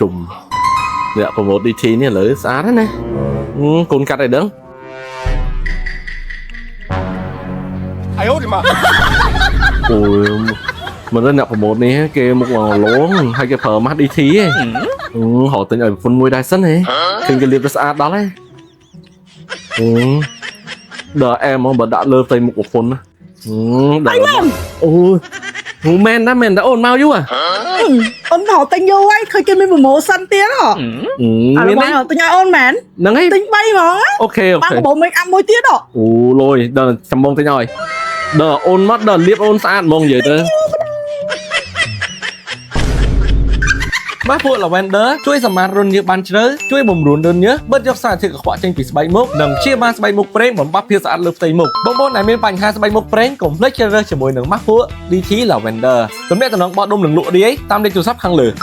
ជុំអ្នក promote DT នេះឥឡូវស្អាតណាស់ណាកូនកាត់ឲ្យដឹង 哎呦我的妈！ អូយមិនដឹងអ្នក promote នេះគេមុខមកលងហើយគេប្រើម៉ាស់ DT ឯងហៅទិញឲ្យប្រពន្ធមួយដែរសិនហ៎ឃើញគេលាបទៅស្អាតដល់ហើយអឺដល់អែមហ្មងបើដាក់លើផ្ទៃមុខប្រពន្ធណាដល់អូយមែនណាមែនតាអូនមកយូរ អូនរកទិញយូរហើយឃើញគេមាន promotion ទៀតហ៎អា មាន របស់រកទិញឲ្យអូនមែន ហ្នឹងហើយ ទិញ3ហ្មង OK អូខេ បានកាបូប make up មួយទៀតហ៎ អូលយដល់ចាំបងទិញឲ្យដល់អូនមកដល់លាបអូនស្អាតហ្មងនិយាយទៅបាទពួក Lavender ជួយសម្អាតរន្ធញើសបានជ្រៅជួយបំរួនរន្ធញើសបិទយកសារធាតុកខ្វក់ចេញពីស្បែកមុខនិងព្យាបាលស្បែកមុខប្រេងបំបត្តិភាពស្អាតលើផ្ទៃមុខបងប្អូនដែលមានបញ្ហាស្បែកមុខប្រេងកុំភ្លេចជ្រើសរើសជាមួយនឹងម៉ាស់ពួក DT Lavender ទំនាក់ទំនងបោះដុំនិងលក់រាយតាមលេខទូរស័ព្ទខាងលើ។